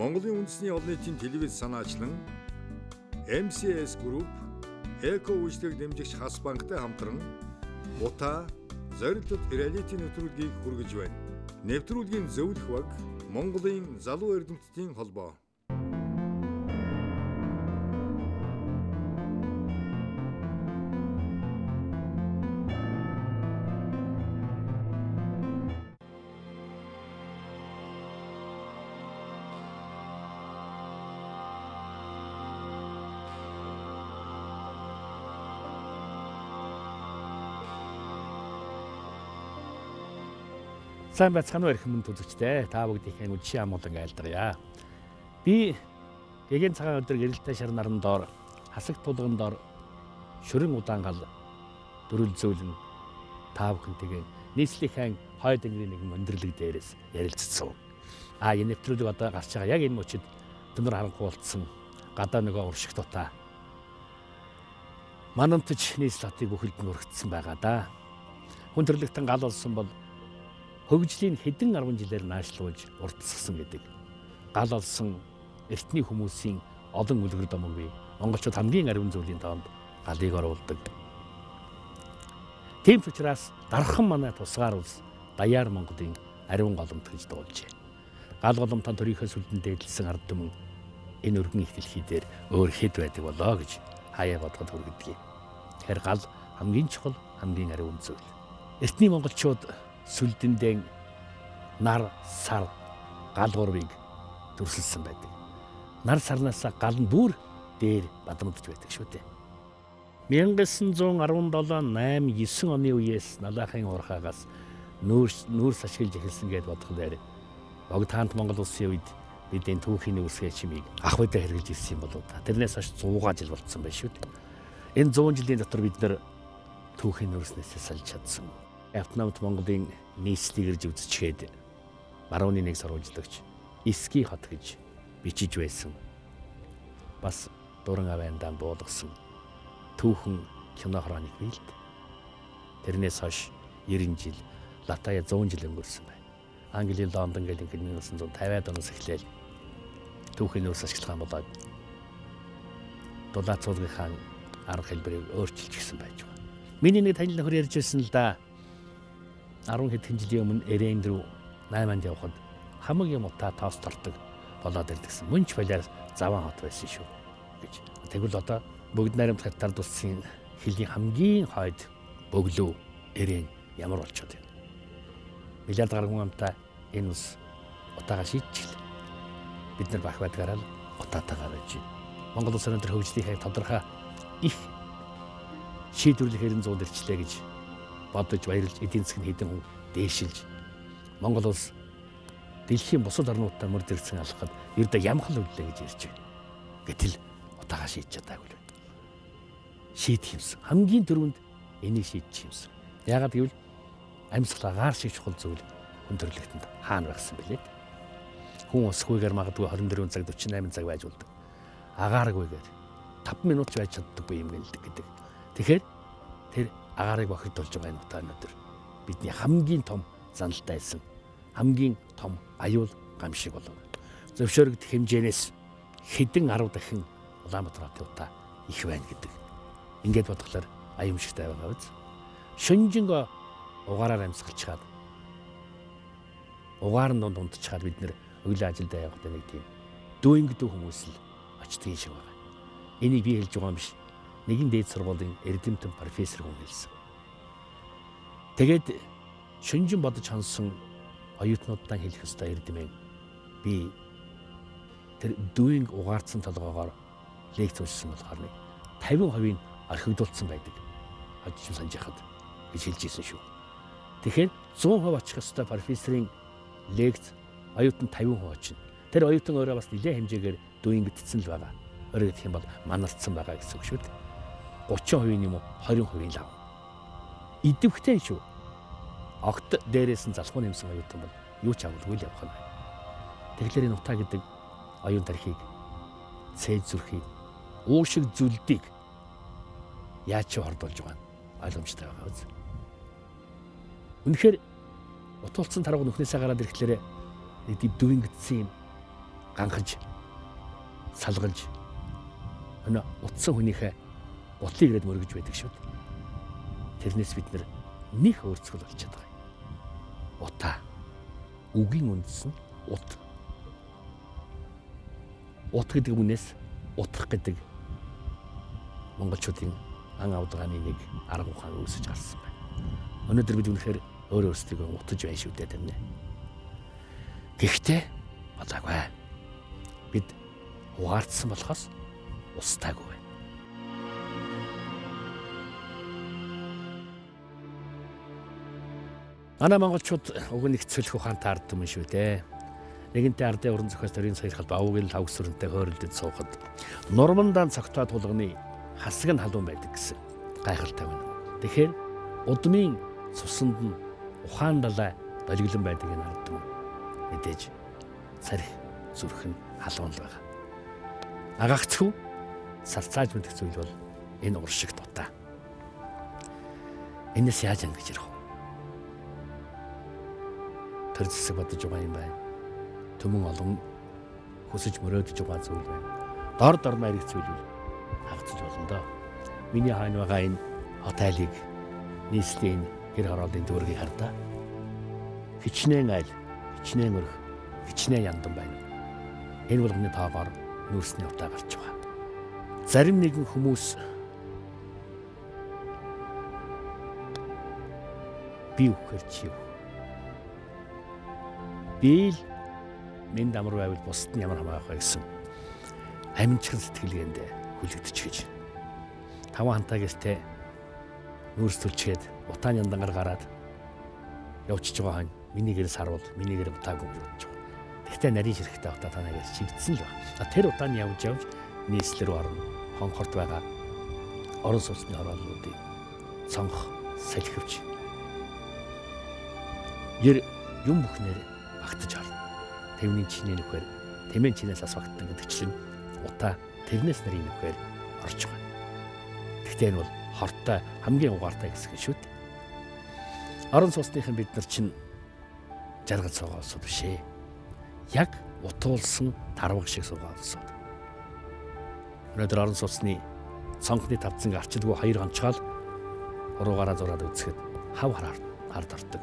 Монголын үндэсний олон нийтийн телевиз санаачлан MCS Group эко үйлчлэгийг дэмжигч Хас банктай хамтран Утаа зорилтод реалити нэвтрүүлгийг хүргэж байна. Нэвтрүүлгийн зөвлөх баг Монголын залуу эрдэмтдийн холбоо. Сайн байцгаана уу эрхэм мэнд үзэгчдээ. Та бүгдийнхээ үдшийн амгалан айлдгая. Би гэгээн цагаан өдөр гэрэлтэй шар наран доор хасаг тулган доор шүрэн удаан гал дөрүлзүүлэн та бүхэнтэйгээ нийслэлийн хойд тэнгэрийн нэгэн өндөрлөг дээрээс ярилцсан. А энэ нэвтрүүлэг одоо гарч байгаа яг энэ мөчид төмөр харанхуй болцсон гадаа нөгөө уршиг дутаа манамтж нийслэл хотыг бүхэлд нь өргөцсөн байгаа да. Хүн төрлөختөн гал олсон бол хөгжлийн хэдэн 10 жилээр наашлуулж уртсгсан гэдэг. Гал олсон эртний хүмүүсийн олон үлгэр домог бий. Монголчууд хамгийн ариун зүйлийн тоонд галыг оруулдаг. Тийм ч учраас дархан манай тусгаар улс даяар Монголын ариун голомт гэж дуулжээ. Гал голомтон төрийнхөө сүлдэн дээдлсэн ард түмэн энэ өргөн их дэлхий дээр өөр хэд байдаг болоо гэж хаяа бодоход хүргэдэг. Тэгэхээр гал хамгийн чухал, хамгийн ариун зүйл. Эртний монголчууд сүлдэндээ нар, сар, гал гурвыг дүрсэлсэн байдаг. Нар сарнаасаа гал нь бүр дээр бадамдж байдаг шүү дээ. 1917 8 9 оны үеэс Налаахын уурхаагаас нүүрс ашиглаж эхэлсэн гэдээ бодохлоор Богд хаант Монгол улсын үед бидний түүхийн нүүрсгээ чимийг ах үедээ хэрэгжилж ирсэн юм болов та. Тэрнээс хойш 100 жил болцсон байх шүү дээ. Энэ 100 жилийн дотор бид нэр түүхийн нүүрснээс салж чадсан. Автономт Монголын нийслэлийг ирж үзчихэд барууны нэг сурвалжлагч Иски хот гэж бичиж байсан. Бас дуран аваандаан буулгасан түүхэн кино хроник билд. Тэрнээс хойш 90 жил, Латая 100 жил өнгөрсөн байна. Английн Лондон гэл ингээд 1950-ад оноос эхлээл түүхийн нүүрс ашиглах юм болоод дулаа цуулгынхаа арга хэлбэрийг өөрчилж гисэн байж байгаа. Миний нэг танил нөхөр ярьж байсан л да. 10 хэдхэн жилийн өмнө Эрэнд рүү 8-анд явхад хамаг юм утаа тоос тордог болоод ирдгсэн. Мөн ч балиар заван хот байсан шүү гэж. Тэгвэл одоо бүгд найрамд хятад улсын хөлийн хамгийн хойд бөглөө Эрэн ямар болчиход байна. Миллиард гаруй хүн амтай энэ улс утаагаа шийдчихлээ. Бид нар бах байдгаараа л утаатайгаа байж байна. Монгол улс өнөөдөр хөгжлийнхээ тодорхой их шийдвэрлэх 900 ирчлээ гэж бодож баярлж эдийн засгийн хэдэн хүн дээшилж Монгол улс дэлхийн бусад орнуудтай мөр зэрэгцэн алхахад ердөө ямхал үллээ гэж ярьж байна. Гэтэл утаагаа шийдэж чадаагүй л байна. Шийдэх юмсан. Хамгийн түрүүнд энийг шийдчих юмсан. Яагаад гэвэл амьсгал агаар шиг чухал зүйл хүн төрлөختөнд хаана байсан бэлээ? Хүн усгүйгээр магадгүй 24 цаг 48 цаг байж болдог. Агааргүйгээр 5 минут ч байж чаддаггүй юм гэдэг. Тэгэхээр тэр агаарыг бохирдуулж байгаа энэ утаа өнөөдөр бидний хамгийн том заналтай байсан хамгийн том аюул гамшиг болов. Зөвшөөрөгдөх хэмжээнээс хэдэн 10 дахин Улаанбаатар хотын утаа их байна гэдэг. Ингээд бодглохлоор аюумшигтай байгаа биз? Шүнжинг угаараар амьсгалчхаад угаар нь дунд унтчихад бид нэр өглөө ажилдаа явахдаа нэг тийм дүүнгдүү хүмүүс л очдөг юм шиг байгаа. Энийг би хэлж байгаа юм биш. Нэгэн дээд сургуулийн эрдэмтэн профессор хүн хэлсэн. Тэгээд шүнжин бодож хонсон оюутнуудаа хэлэх ёстой эрдэмэн би тэр дүүнг угаарцсан толгоогоор лекц уншсан болохоор нэг 50% нь орхигдуулсан байдаг. Хожим санаж яхад гэж хэлж ирсэн шүү. Тэгэхээр 100% очих ёстой профессорын лекц оюутан 50% очино. Тэр оюутан өөрөө бас нэлээд хэмжээгээр дүүнгдсэн л байгаа. Өөрөөр хэлэх юм бол манарцсан байгаа гэсэн үг шүү дээ. 30% юм уу 20% лав. Идэвхтэй шүү. Огт дээрээс нь залхуу нэмсэн оюутан бол юу ч авалгүй л явах нь байна. Тэгэхээр энэ утаа гэдэг оюун тархийг цээж зүрхийг уушиг зүлдийг яаж ч хордуулж байгаа нь ойлгомжтой байгаа биз. Үнэхээр утуулсан тарга нүхнээсээ гараад ирэхлээр нэг тийм дүүнгдсэн юм ганхаж салгалж өнөө утсан хүнийхээ утлыг ирээд мөргөж байдаг шүү дээ. Тэрнээс бид нэг өөрцгөл болчиход байгаа юм. Утаа. Үгийн үндэс нь ут. Ут гэдэг үнээс утах гэдэг монголчуудын ан авдгааны нэг арга ухаан үүсэж гарсан байна. Өнөөдөр бид үнэхээр өөр өөрсдийгөө утаж байна шүү дээ тань. Гэхдээ болоогүй. Бид угаардсан болохоос устаагүй байна. Манай монголчууд уг нэг цөлх ухаантай ард түмэн шүү дээ. Нэгэнтээ ардын уран зохиол төрийн саярхал бавуугийн лавг сүрэнтэй хөөрөлдөд суухад нурмандаан цогтой тулганы хасаг нь халуун байдаг гэсэн гайхалтай байна. Тэгэхээр удмын цуснд нь ухаан далай долгилон байдаг энэ ард түмэн мэдээж царих зүрх нь халуун л байгаа. Агагцхүү салцааж мэдэх зүйл бол энэ уршиг дутаа. Энэс яаж ангиж ирэх вэ? Төр зэсэг бодож байгаа юм байна. Төмөн олон хүсэж мөрөөдөж байгаа зүйл байна. Дор дор маяг зүйл хагацж болно доо. Миний хойно байгаа энэ хотелыг нийслэлийн гэр хорооллын дүүргийг хардаа. Хичнээн айл, хичнээн өрх, хичнээн яндан байна. Энэ болгоны тоогоор нүүрсний утаа гарч байгаа. Зарим нэгэн хүмүүс би үхээр чи юу? Би л минь амар байвал бусд нь ямар хамаах вэ гэсэн амжихан сэтгэлгээнд хүлэгдчихэж. Таван хантаа гэртээ нүүрс түлчгээд утааны яндангаар гараад явчихж байгаа хань миний гэр саруул, миний гэр утаагүй гэж бодож байгаа. Тэгтээ нарийн ширхтээ утаа танаа гэр чигдсэн л байна. Тэр утааны явж явж нийслэл рүү орно. Хонхорт байгаа орон сууцны хорооллуудыг цонх салхивч ер юм бүхнээр багтаж орно. Тэвний чиний нөхөр тэмээн чинээс ас багтан гэдэгчлэн утаа тэрнээс нарийн нөхөр орж байгаа. Тэгтээ энэ бол хортой хамгийн угаартай хэсэг шүү дээ. Орон сууцныхан бид нар чинь жаргал суугаа улсууд биш ээ. Яг утуулсан тарваг шиг суугаа улсууд. Өнөөдөр орон сууцны цонхны тавцанг арчилгүй хоёр гончгоол хуруугаараа зураад үзэхэд хав хард ордог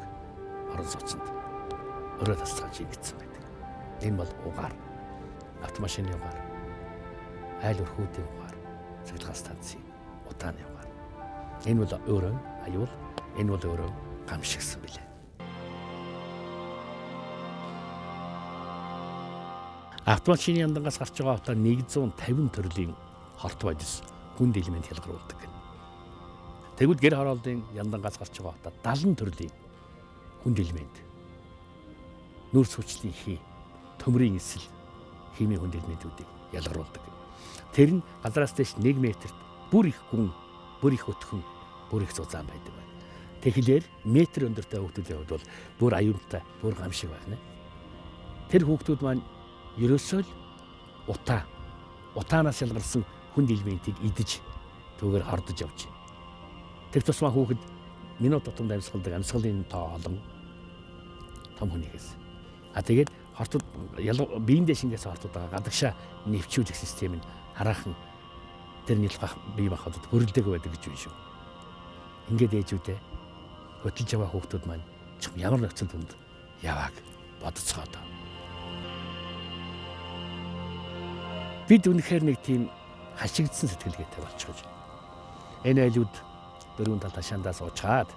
орон сууцнд өрөө тасалгаа чийгдсэн байдаг. Энэ бол угаар, автомашины угаар, айл өрхүүдийн угаар, цахилгаан станцын утааны угаар. Энэ бол өөрөө аюул, энэ бол өөрөө гамшигсан билээ. Автомашины яндангаас гарч байгаа утаа 150 төрлийн хорт бодис хүнд элемент ялгаруулдаг гэнэ. Тэгвэл гэр хорооллын яндангаас гарч байгаа утаа 70 төрлийн хүнд элемент, нүүрс хүчлийн хий, төмрийн эсэл, химийн хүнд элементүүдийг ялгаруулдаг. Тэр нь газраас дээш 1 метрт бүр их гүн, бүр их өтгөн, бүр их зузаан байдаг байна. Тэгэхээр метр өндөртэй хүүхдүүдийн хувьд бол бүр аюултай, бүр гамшиг байна. Тэр хүүхдүүд маань ерөөсөө л утаанаас ялгарсан хүнд элементийг идэж түүгээр хордож явж байна. Тэр тусмаа хүүхэд минут тутамд амьсгалдаг амьсгалын тоо олон том хүнийхээс. А тэгээд хортод биеиндээ шингээс хортод байгаа гадагшаа нэвчүүлэх систем нь хараахан тэр нийлэх бие махбодод хөрөлдөг байдаг гэж байна шүү. Ингээд ээжүүдээ хөтөлж яваа хүүхдүүд маань ямар нөхцөл дүнд явааг бодцгоо доо. Бид үнэхээр нэг тийм хашигдсан сэтгэлгээтэй болчихож. Энэ айлууд дөрвөн тал ташаандаа суучаад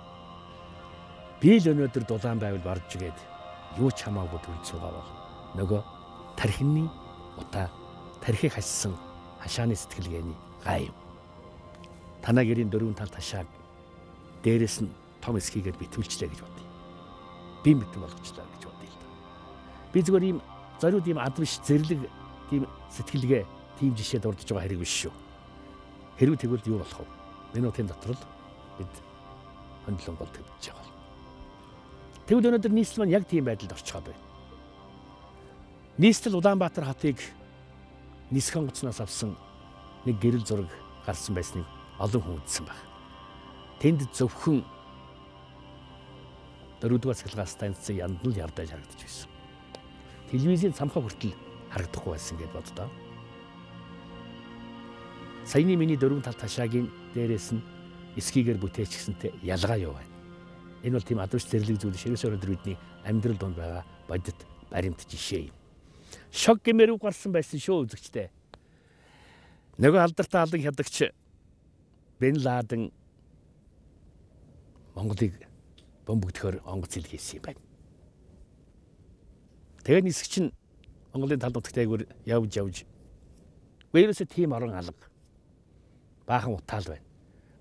би л өнөөдөр дулаан байвал барж игээд юу ч хамаагүй төлж суугаа бол нөгөө тархины утаа тархийг хашсан хашааны сэтгэлгээний гай юм. Танаа гэрийн дөрвөн тал ташааг дээрээс нь том эсхийгээд битүүлчлээ гэж бодъё. Би битүү болгочлаа гэж бодъё л да. Би зүгээр ийм зориуд ийм ад биш зэрлэг тийм сэтгэлгээ тийм жишээ дурдж байгаа хэрэг биш шүү. Хэрвээ тэгвэл юу болох вэ? Минутын дотор л бид хөндлөн гол твдэж байгаа. Тэгвэл өнөөдөр нийслэл маань яг тийм байдалд орчиход байна. Нийслэл Улаанбаатар хотыг нисэх онгоцноос авсан нэг гэрэл зураг гарсан байсныг олон хүн үзсэн баг. Тэнд зөвхөн дөрөвдүгээр цахилгаан станцын яндан л явдаж харагдаж байсан. Телевизийн цамхаа хүртэл харагдахгүй байсан гэж боддоо. Саяны миний дөрвөн тал ташаагийн дээрээс нь эсгийгээр бүтээчихсэнтэй ялгаа юу байна? Энэ бол тийм адууч зэрлэг зүйл биш. Ерөөсөө өнөөдөр бидний амьдрал донд байгаа бодит баримт жишээ юм. Шог гэмээр үг гарсан байсан шүү үзэгчдээ. Нөгөө алдартай алан хядагч Бен Ладен Монголыг бөмбөгдөхөөр онгоц илгээсэн юм байна. Тэгээд нисгч нь Монголын тал нутагт айгуур явж явж ерөөсөө тийм орон алга баахан утаал байна.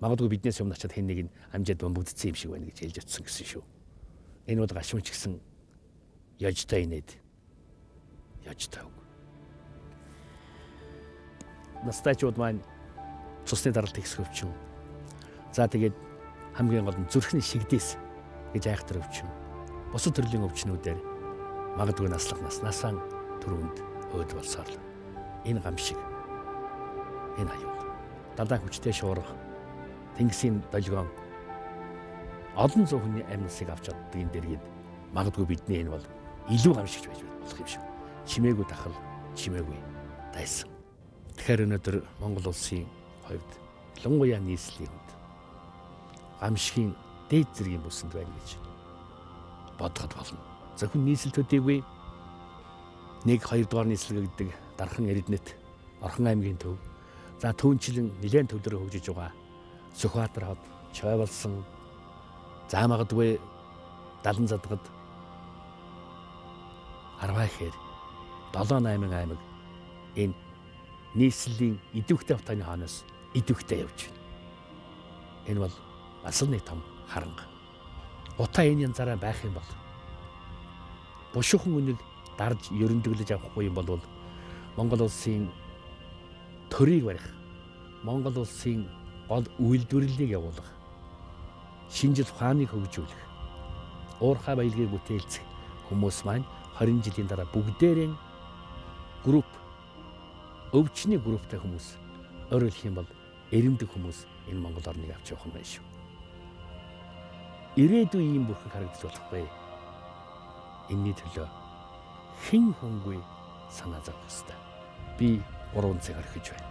Магадгүй биднээс өмнө очиад хэн нэг нь амжаад бөмбөгдсөн юм шиг байна гэж хэлж очсон гэсэн шүү. Энэ бол гашуун ч гэсэн яжтай инээд яжтай үг. Настайчууд маань цусны даралт ихсэх өвчин. За тэгээд хамгийн гол нь зүрхний шигдээс гэж айхтар өвчин. Бусад төрлийн өвчнүүдээр магадгүй наслах наснаасаа түрүүнд өөд болсоор л энэ гам шиг энэ аюул. Далайн хүчтэй шуурга, тэнгисийн долгион олон зуун хүний амь насыг авч чаддаг энэ дэргэд магадгүй бидний энэ бол илүү гамшигч байж болох юм шиг. Чимээгүй дахал, чимээгүй дайсан. Тэгэхээр өнөөдөр Монгол улсын хувьд ялангуяа нийслэлийн хувьд гамшигын дээд зэргийн бүсэнд байна гэж бодоход болно. Зөвхөн нийслэл төдийгүй 1 2 дугаар нийслэл гэдэг Дархан Эрдэнэт, Орхон аймгийн төв. За түүнчлэн нэлээд төвлөрөө хөгжиж байгаа Сүхбаатар хот, Чойболсон, за магадгүй Далан задгад, Арвайхээр 7 8 аймаг энэ нийслэлийн идэвхтэй хотын хойноос идэвхтэй явж байна. Энэ бол бас л нэг том харанга. Утаа энэ янзаараа байх юм бол бушуухан үнийг дарж ерөндөглөж авахгүй юм бол Монгол улсын төрийг барих, Монгол улсын гол үйлдвэрлэлийг явуулах, шинжил ухааныг хөгжүүлэх, уурхай баялагийг бүтээлцэх хүмүүс маань 20 жилийн дараа бүгдээрэн групп, өвчний групптэй хүмүүс, өөрөөр хэлэх юм бол эрэмдэг хүмүүс энэ Монгол орныг авч явах юм байна шүү. Ирээдүйн ийм бүрхэг харагдаж болохгүй. Энэний төлөө хэн хүнгүй санаа зовох ёстой. Би 3 цаг орхиж байна.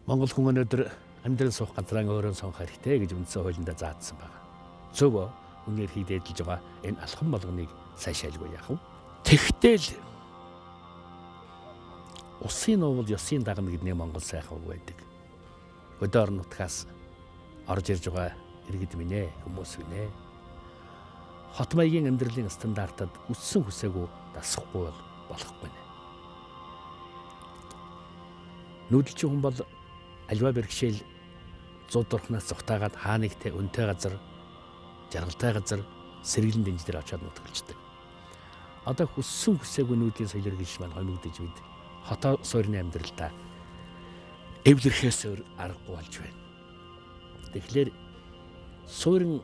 Монгол хүн өнөөдөр амьдрал суух газраа өөрөө сонгох хэрэгтэй гэж үндсэн хуулиндаа заасан байна. Зөв үү? Хүний эрхийг дээдлэж байгаа энэ алхам болгоныг сайшаалгүй яах вэ? Тэгтэл усын нуувал ёсын дагна гэдэг нэг монгол сайхан үг байдаг. Өдөө орон нутгаас орж ирж байгаа иргэд минь ээ, хүмүүс минь ээ. Хот маягийн амьдралын стандартад үссэн хүсээгүй дасахгүй бол болохгүй нэ. Нүүдэлчин хүн бол альва бэрхшээл зуд дурхнаас зугтаагаад хаа нэгтээ өнтэй газар, жаргалтай газар сэргэлэн дэнж дээр очиод нутгалждаг. Одоо хүссэн хүсээгүй нүүдлийн соёл иргэншил маань хомигдож бид хотоо суурины амьдралдаа эвлэрхээс өөр аргагүй болж байна. Тэгэхээр суурин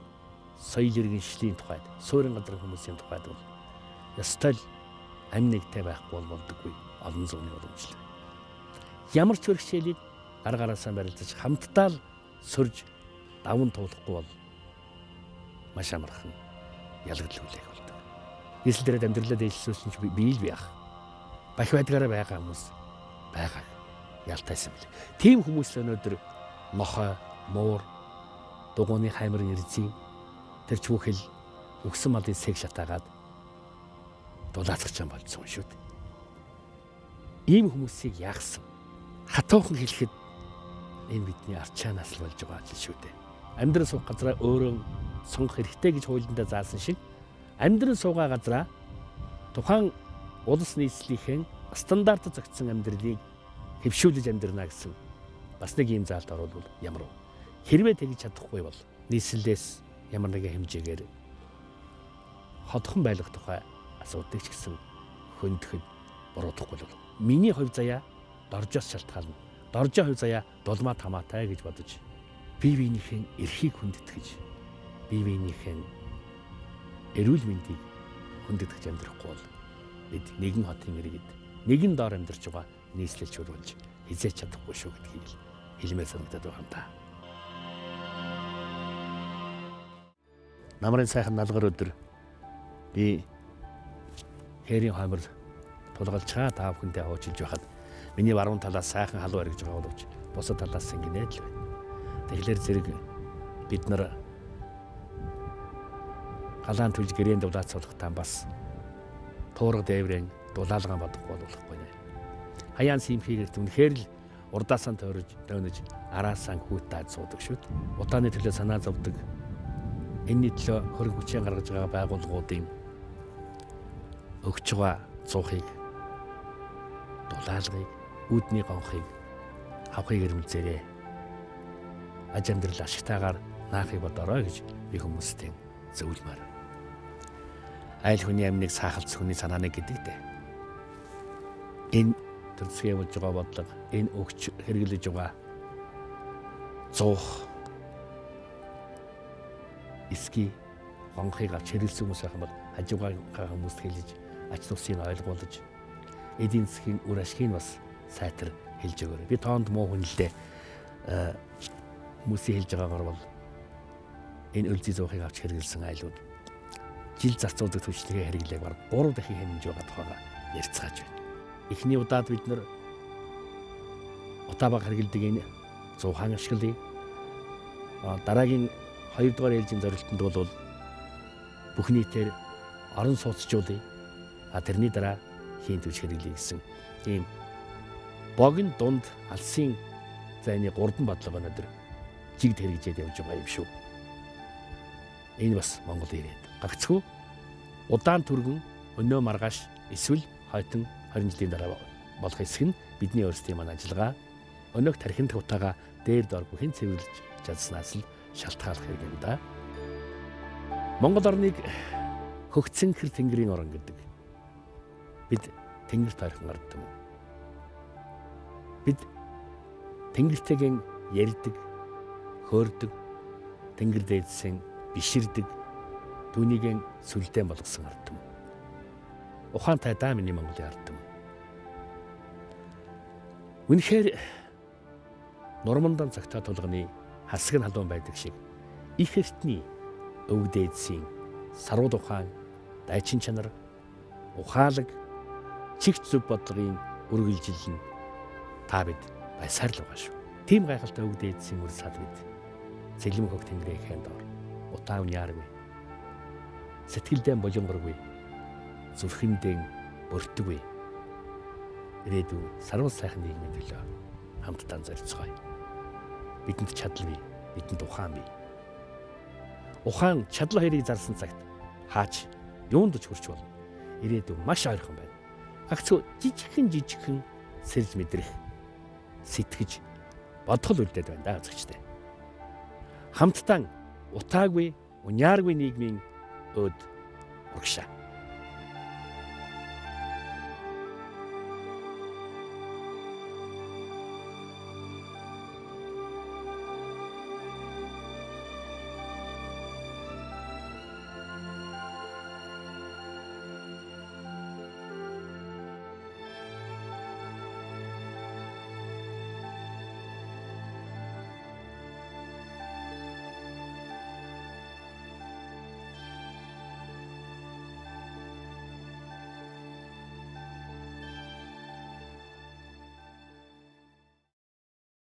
соёл иргэншлийн тухайд, суурин газрын хүмүүсийн тухайд бол ёстой л амь нэгтэй байхгүй бол болдоггүй олон зууны уламжлал. Ямар ч бэрхшээлийг гар гараасаа барилцаж хамтдаа л сөрж даван туулахгүй бол маш амархан ялгадал хүлээх болдог. Нийслэл дээрээ амьдралаа дээшлүүлсэн ч бий л байх. Бах байдгаараа байгаа хүмүүс байгааг ялтайсан билээ. Тийм хүмүүс л өнөөдөр нохой, муур, дугууны хаймрын эрзийн тэр чүүхэл өгсөн малын сэг шатаагаад дулаацгч юм болцсон шүү дээ. Ийм хүмүүсийг яагсан. Хатуухан хэлэхэд энэ бидний арчаанаас л болж байгаа ажил шүү дээ. Амьдрал суух газраа өөрөө сонгох хэрэгтэй гэж хуулиндаа заасан шиг амьдрал суугаа газраа тухайн улс нийслэлийнхэн стандарт зохицсон амьдралыг хэвшүүлж амьдрна гэсэн бас нэг ийм заалт оруулбал ямар вэ? Хэрвээ тэгж чадахгүй бол нийслэлээс ямар нэгэн хэмжээгээр хотхон байлгах тухай асуудыг ч гэсэн хөндөхэд буруудахгүй бол миний хувь заяа доржоос шалтгаална. Доржоо хувь заяа дулмаа тамаатай гэж бодож бие биенийхээ эрхийг хүндэтгэж бие биенийхээ эрүүл мэндийг хүндэтгэж амьдрахгүй бол бид нэгэн хотын иргэд нэгэн доор амьдарч байгаа нийслэлчүүд болж хизээч чадахгүй шүү гэдгийг л хэлмээр санагдаад байгаа юм да. Намрын сайхан налгар өдөр би хээрийн хоймор тулгалчгаа та бүхэнтэй хуучилж байхад миний баруун талаас сайхан халуун эргэж байгаа боловч бусад талаас ингэнэ л байна. Тэгэхээр зэрэг бид нар галаан түлж гэрээн дулаацуулахдаа бас туурга дээврэн дулаалгаан бодохгүй болохгүй нэ. Хаяан симхийгэрт үнэхээр л урдаасаа тойрож тойнож араасаа хүүтээд суудаг шүү дээ. Утааны төлөө санаа зовдөг. Энэний төлөө хөрөнгө хүчээ гаргаж байгаа байгууллагуудын өгч байгаа цуухыг, дулаалгыг, үүдний гонхыг авахыг эрмэлзээрэй. Аж амьдрал ашигтайгаар наахыг бодорой гэж би хүмүүстээ зөвлөмөр. Айл хүний амныг саахалц хүний санааны гэдэг дээ. Энэ төр засгийн явуулж байгаа бодлого, энэ өгч хэрэглэж байгаа зуух эски гонхыг авч хэрэглэсэн хүмүүс байх юм бол хажуугаа хүмүүст хэлж, ач тусыг ойлгуулж, эдийн засгийн үр ашигыг бас сайтар хэлж өгөөрэй. Би тоонд муу хүн лээ. Хүмүүсийн хэлж байгаагаар бол энэ өлзий зуухыг авч хэрэглэсэн айлууд жил зарцуулдаг түвшнийхээ хэрэглээг бараг 3 дахин хэмнэж байгаа тухайга ярьцгааж байна. Эхний удаад бид нар утаа баг хэрэглэдэг энэ зуухаан ашиглая. Дараагийн 2 дугаар ээлжийн зорилтонд бол бүх нийтээр орон сууцжуулъя. А тэрний дараа хийн түвш хэрэглэе гэсэн ийм богино дунд алсын зайны 3 бодлого өнөөдөр жигд хэрэгжээд явж байгаа юм шүү. Энэ бас Монгол ирээд. Гагцхүү удаан түргэн өнөө маргааш эсвэл хойтон 20 жилийн дараа болох хэсэг нь бидний өөрсдийн маань ажиллагаа өнөөх тархинд утаагаа дээр дор бүхэн цэвэрлж чадсанаас л шалтгааллах хэрэг юм да. Монгол орныг хөгцөнхөр тэнгэрийн орон гэдэг. Бид тэнгэрт ойрхон гардаг юм. Бид тэнгэртэйгэн ярьдаг, хөөрдөг, тэнгэр дээдсэн биширдэг, түүнийг сүлдэн болгосон ард түмэн. Ухаантай даа миний Монголын ард түмэн. Үнэхээр нурмандан цагтаа тулганы хасаг нь халуун байдаг шиг их эртний өв дээдсийн сарууд ухаан, дайчин чанар, ухаалаг, чигт зөв бодлогын үргэлжлэл нь та бид байсаар л байгаа шүү. Тийм гайхалтай өв дээдсийн үр сад бид цэлэм хөх тэнгэрийн хэнд доор утаа уняаргүй, сэтгэлдээ болонгоргүй, зүрхэндээ бүртгүй ирээдүйн сарвал сайхан нийгмийн төлөө хамтдаа зорилцгоё. Бидэнд чадал бий, бидэнд ухаан бий. Ухаан чадал хоёрыг зарсан цагт хаач юунд ч хүрч болно. Ирээдүйн маш ойрхон байна. Гагцхүү жижигхэн сэрж мэдрэх, сэтгэж бодгол үлдээд байна да үзэгчтэй. Хамтдаа утаагүй, уняаргүй нийгмийн өөд урагшаа.